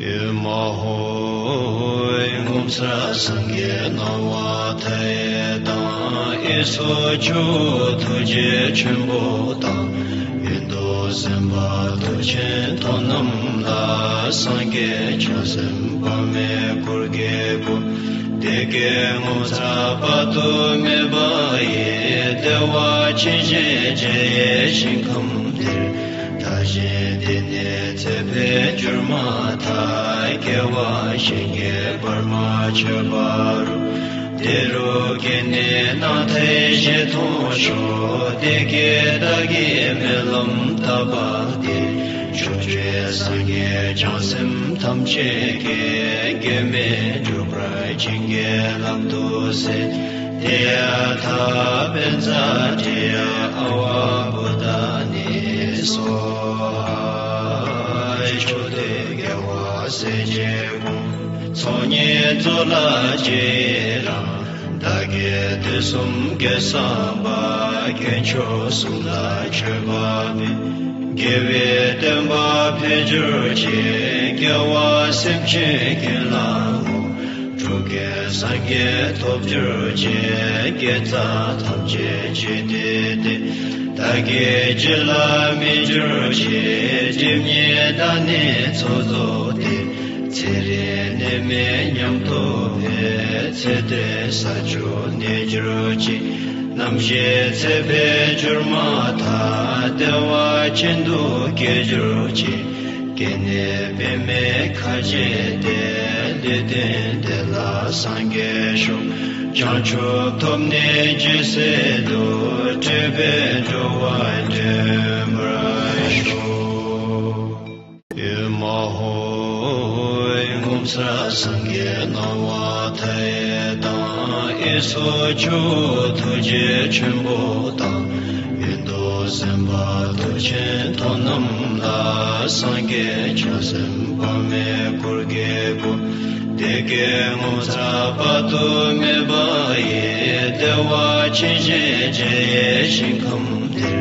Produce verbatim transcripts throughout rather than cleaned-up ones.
ཨེ་མ་ཧོ། ངོ་མཚར་སངས་རྒྱས་སྣང་བ་མཐའ་ཡས་དང་། ཨེ་སོགས་ཇོ་བོ་ཐུགས་རྗེ་ཆེན་པོ་དང་། ཡོན་ཏུ་སེམས་དཔའ་མཐུ་ཆེན་ཐོབ་རྣམས་ལ། སངས་རྒྱས་བྱང་སེམས་དཔག་མེད་འཁོར་གྱིས་བསྐོར། བདེ་དགེ་ངོ་མཚར་དཔག་ཏུ་མེད་པ་ཡི། བདེ་བ་ཅན་ཞེས་བྱ་བའི་ཞིང་ཁམས་དེར། བདག་གཞན་འདི་ནས་ཚེ་འཕོས་གྱུར་མ་ཐག་སྐྱེ་བ་གཞན་གྱིས་བར་མ་ཆོད་པ་རུ། དེ་རུ་སྐྱེས་ནས་སྣང་མཐའི་ཞལ་མཐོང་ཤོག་བདེ་དགེ་བདག་གིས་སྨོན་ལམ་བཏབ་པ་དེ། ཕྱོགས་བཅུའི་སངས་རྒྱས་བྱང་སེམས་ཐམས་ཅད་ཀྱིས། གེགས་མེད་འགྲུབ་པར་བྱིན་གྱིས་བརླབ་ཏུ་གསོལ། ཏདྱ་ཐཱ། པཉྩ་དྲི་ཡ་ཨ་ཝ་བོ་དྷ་ནི་སྭཱ་ཧཱ། ཕྱོགས་དུས་རྒྱལ་བ་སྲས་བཅས་དགོངས། ཚོགས་གཉིས་རྫོགས་ལ་ཅི་ཡི་རང་། བདག་གིས་དུས་གསུམ་དགེ་བསགས་པ། དཀོན་མཆོག་གསུམ་ལ་མཆོད་པ་འབུལ། དགེ་བའི་བསྟན་པ་འཕེལ་གྱུར་ཅིག་སྐྱེ་བ་སེམས་ཅན་ཀུན་ལ་བསྔོ། འགྲོ་ཀུན་སངས་རྒྱས་ཐོབ་གྱུར་ཅིག་དགེ་རྩ་ཐམས་ཅད་བྱས་ཏེ་ཏེ། བདག་གི་རྒྱུད་ལ་སྨིན་གྱུར་ཅིག་སྒྲིབ་གཉིས་དག་ནས་ཚོགས་རྫོགས་ཏེ། ཚེ་རིང་ནད་མེད་ཉམས་རྟོགས་འཕེལ། ཚེ་བརྟན་ས་བཅུ་གནས་གྱུར་ཅིག་རྣམ་ཤེས་ཚེ་འཕོས་གྱུར་མ་ཐག་བདེ་བ་ཅན་དུ་སྐྱེ་གྱུར་ཅིག་སྐྱེ་གནས་པདྨའི་ཁ་བྱེ་སྟེ། ལུས་རྟེན་དེ་ལ་སངས་རྒྱས་ཤོག་བྱང་ཆུབ་ཐོབ་ནས་ཇི་སྲིད་དུ། འབྲས་བུ་འགྲོ་བ་འདྲེན་པར་ཤོག་ཨེ་མ་ཧོ། ངོ་མཚར་སངས་རྒྱས་སྣང་བ་མཐའ་ཡས་དང་། ཨེ་སོགས་ཇོ་བོ་ཐུགས་རྗེ་ཆེན་པོ་དང་། ཡོན་ཏུ་སེམས་དཔའ་མཐུ་ཆེན་ཐོབ་རྣམས་ལ། སངས་རྒྱས་བྱང་སེམས་དཔག་མེད་འཁོར་གྱིས་བསྐོར། བདེ་དགེ་ངོ་མཚར་དཔག་ཏུ་མེད་པ་ཡི། བདེ་བ་ཅན་ཞེས་བྱ་བའི་ཞིང་ཁམས་དེར།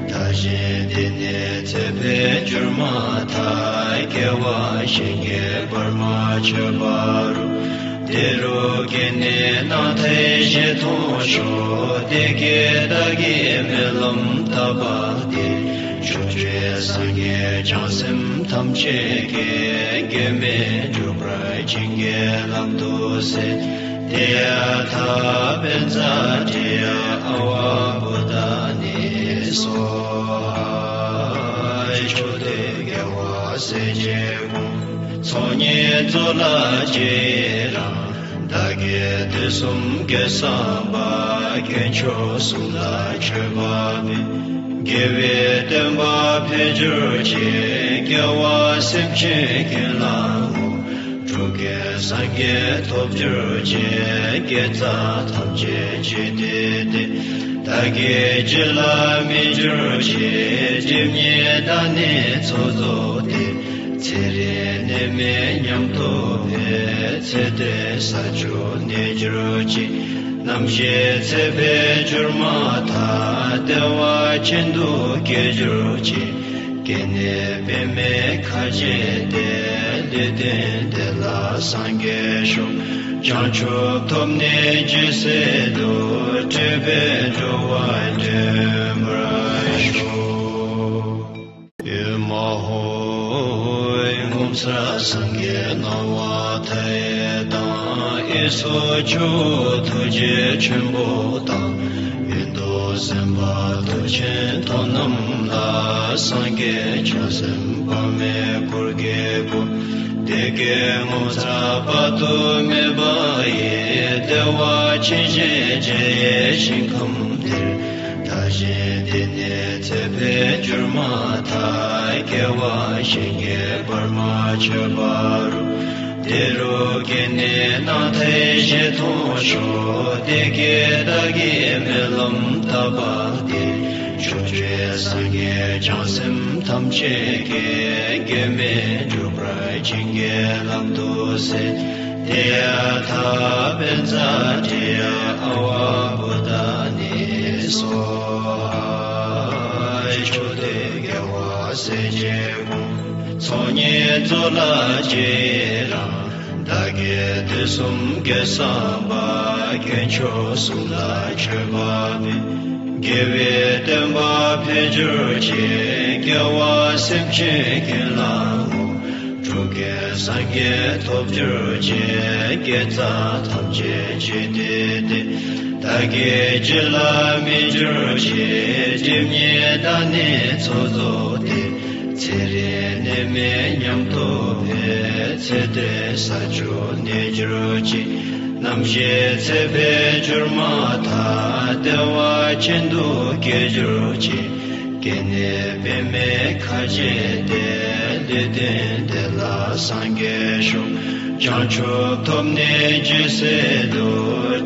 བདག་གཞན་འདི་ནས་ཚེ་འཕོས་གྱུར་མ་ཐག་སྐྱེ་བ་གཞན་གྱིས་བར་མ་ཆོད་པ་རུ། དེ་རུ་སྐྱེས་ནས་སྣང་མཐའི་ཞལ་མཐོང་ཤོག་བདེ་དགེ་བདག་གིས་སྨོན་ལམ་བཏབ་པ་དེ། ཕྱོགས་བཅུའི་སངས་རྒྱས་བྱང་སེམས་ཐམས་ཅད་ཀྱིས། གེགས་མེད་འགྲུབ་པར་བྱིན་གྱིས་བརླབ་ཏུ་གསོལ། ཏདྱ་ཐཱ། པཉྩ་དྲི་ཡ་ཨ་ཝ་བོ་དྷ་ནི་སྭཱ་ཧཱ། ཕྱོགས་དུས་རྒྱལ་བ་སྲས་བཅས་དགོངས། ཚོགས་གཉིས་རྫོགས་ལ་ཅི་ཡི་རང་། བདག་གིས་དུས་གསུམ་དགེ་བསགས་པ། དཀོན་མཆོག་གསུམ་ལ་མཆོད་པ་འབུལ། དགེ་བའི་བསྟན་པ་འཕེལ་གྱུར་ཅིག་སྐྱེ་བ་སེམས་ཅན་ཀུན་ལ་བསྔོ། འགྲོ་ཀུན་སངས་རྒྱས་ཐོབ་གྱུར་ཅིག་དགེ་རྩ་ཐམས་ཅད་བྱས་ཏེ་ཏེ། བདག་གི་རྒྱུད་ལ་སྨིན་གྱུར་ཅིག་སྒྲིབ་གཉིས་དག་ནས་ཚོགས་རྫོགས་ཏེ། ཚེ་རིང་ནད་མེད་ཉམས་རྟོགས་འཕེལ། ཚེ་བརྟན་ས་བཅུ་གནས་གྱུར་ཅིག་རྣམ་ཤེས་ཚེ་འཕོས་གྱུར་མ་ཐག་བདེ་བ་ཅན་དུ་སྐྱེ་གྱུར་ཅིག་སྐྱེ་གནས་པདྨའི་ཁ་བྱེ་སྟེ། ལུས་རྟེན་དེ་ལ་སངས་རྒྱས་ཤོག་བྱང་ཆུབ་ཐོབ་ནས་ཇི་སྲིད་དུ། འབྲས་བུ་འགྲོ་བ་འདྲེན་པར་ཤོག་ཨེ་མ་ཧོ། ངོ་མཚར་སངས་རྒྱས་སྣང་བ་མཐའ་ཡས་དང་། ཨེ་སོགས་ཇོ་བོ་ཐུགས་རྗེ་ཆེན་པོ་དང་། ཡོན་ཏུ་སེམས་དཔའ་མཐུ་ཆེན་ཐོབ་རྣམས་ལ། སངས་རྒྱས་བྱང་སེམས་དཔག་མེད་འཁོར་གྱིས་བསྐོར། བདེ་དགེ་ངོ་མཚར་དཔག་ཏུ་མེད་པ་ཡི། བདེ་བ་ཅན་ཞེས་བྱ་བའི་ཞིང་ཁམས་དེར། བདག་གཞན་འདི་ནས་ཚེ་འཕོས་གྱུར་མ་ཐག་སྐྱེ་བ་གཞན་གྱིས་བར་མ་ཆོད་པ་རུ། དེ་རུ་སྐྱེས་ནས་སྣང་མཐའི་ཞལ་མཐོང་ཤོག་དེ་སྐད་བདག་གིས་སྨོན་ལམ་བཏབ་པ་དེ། ཕྱོགས་བཅུའི་སངས་རྒྱས་བྱང་སེམས་ཐམས་ཅད་ཀྱིས། གེགས་མེད་འགྲུབ་པར་བྱིན་གྱིས་བརླབ་ཏུ་གསོལ། ཏདྱ་ཐཱ། པཉྩ་དྲི་ཡ་ཨ་ཝ་བོ་དྷ་ནི་སྭཱ་ཧཱ། ཕྱོགས་དུས་རྒྱལ་བ་སྲས་བཅས་དགོངས། ཚོགས་གཉིས་རྫོགས་ལ་ཅི་རང་། བདག་གིས་དུས་གསུམ་དགེ་བསགས་པ། དཀོན་མཆོག་གསུམ་ལ་མཆོད་པ་འབུལ། དགེ་བའི་བསྟན་པ་འཕེལ་གྱུར་ཅིག་སྐྱེ་བ་སེམས་ཅན་ཀུན་ལ་འོང་། འགྲོ་ཀུན་སངས་རྒྱས་ཐོབ་གྱུར་ཅིག་དགེ་རྩ་ཐམས་ཅད་བྱེད་དེ་སྟེ། བདག་གིས་བྱིན་རླབས་སྨིན་གྱུར་ཅིག་སྒྲིབ་གཉིས་དག་ནས་ཚོགས་རྫོགས་ཏེ། ཚེ་རིང་ནད་མེད་ཉམས་རྟོགས་འཕེལ། ཚེ་འདིར་ས་བཅུ་གནས་གྱུར་ཅིག་རྣམ་ཤེས་ཚེ་འཕེལ་འགྱུར་མ་ཐག་བདེ་བ་ཅན་དུ་སྐྱེ་གྱུར་ཅིག་སྐྱེ་གནས་པདྨའི་ཁ་བྱེ་སྟེ། ལུས་རྟེན་བདེ་ལ་སངས་རྒྱས་ཤོག་བྱང་ཆུབ་ཐོབ་ནས་ཇི་སྲིད་དུ།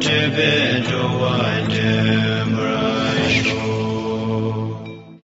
འབྲེལ་པའི་འགྲོ་བ་འདྲེན་པར།